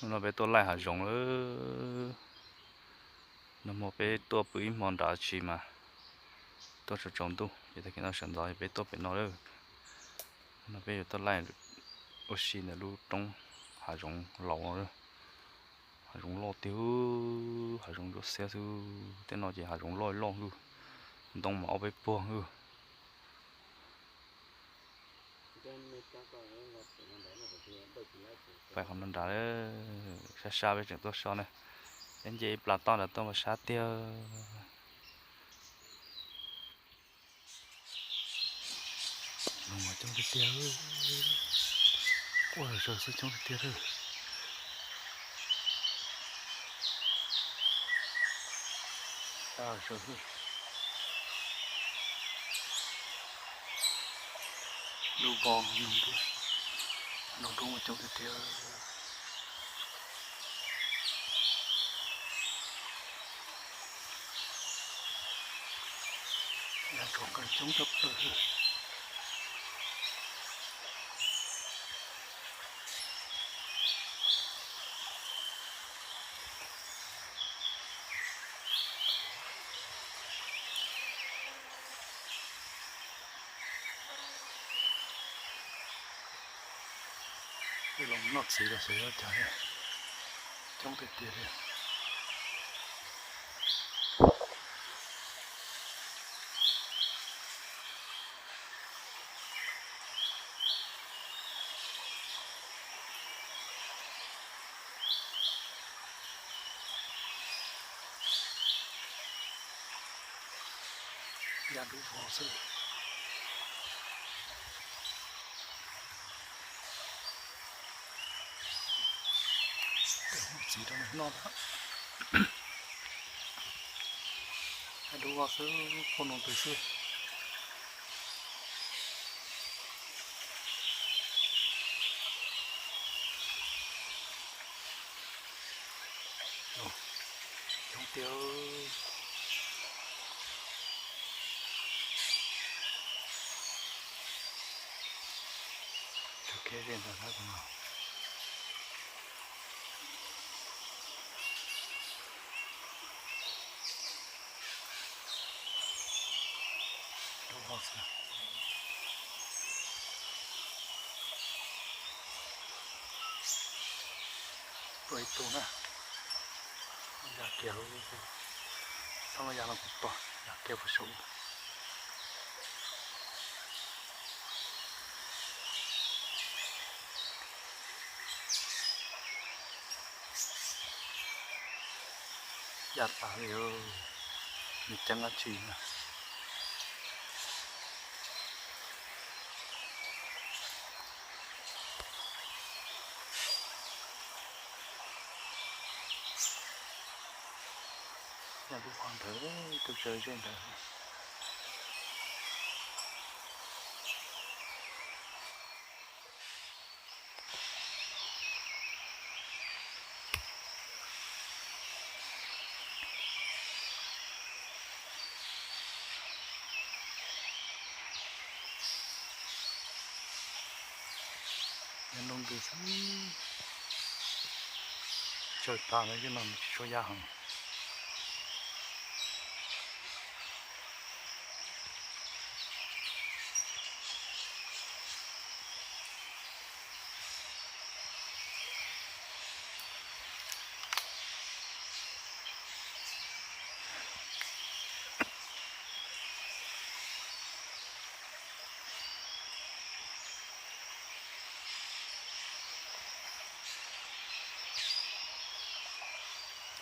Hnub no peb tuaj laij hav zoov lawm. Nag hmo peb tuaj pw ib hmo nrad tsis mas tuaj tsaus tsaus ntuj ces tag kis no sawv ntxov peb tuaj pem no lawm. Hnub no peb yuav tuaj laij ua si ntawm lub roob hav zoov laus no. Hav zoov loj tiag, hav zoov ntsuab xiab xwb. Tej no ces hav zoov loj loj xwb, ntoo mas ob peb puag xwb. Pais qhov no nrad, sab sab peb tseem tuaj so na. Peb nce ib plas toj nrad tuaj mas sab tiag. Coob tiag tiag, quaj sawv xwb, coob tiag tiag. Lub voj, lub dub mas coob tiag tiag. Yav tod kawg coob tshaj plaws. Los noj txiv los xyov yog cas, coob tiag tiag li. Yav dub vog xwb. Txiv rau noj. Yav dub vog xwb, poj no pw xwb. Coob tiag. Tsov kev ze ntawm lawv no. Tuaj ib tug na, ya kiag, txhob muaj ya no kuv tos, ya kiag puag saum. Ya tas li, nws ceeb dab tsi na. Nyob lub qhov ntawd, tus sawv ze ntawd. Yog nroo ntws xwb, tsaws tas lawm, yog no nws tsis tshua ya heev.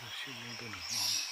Tam sim no ntawm no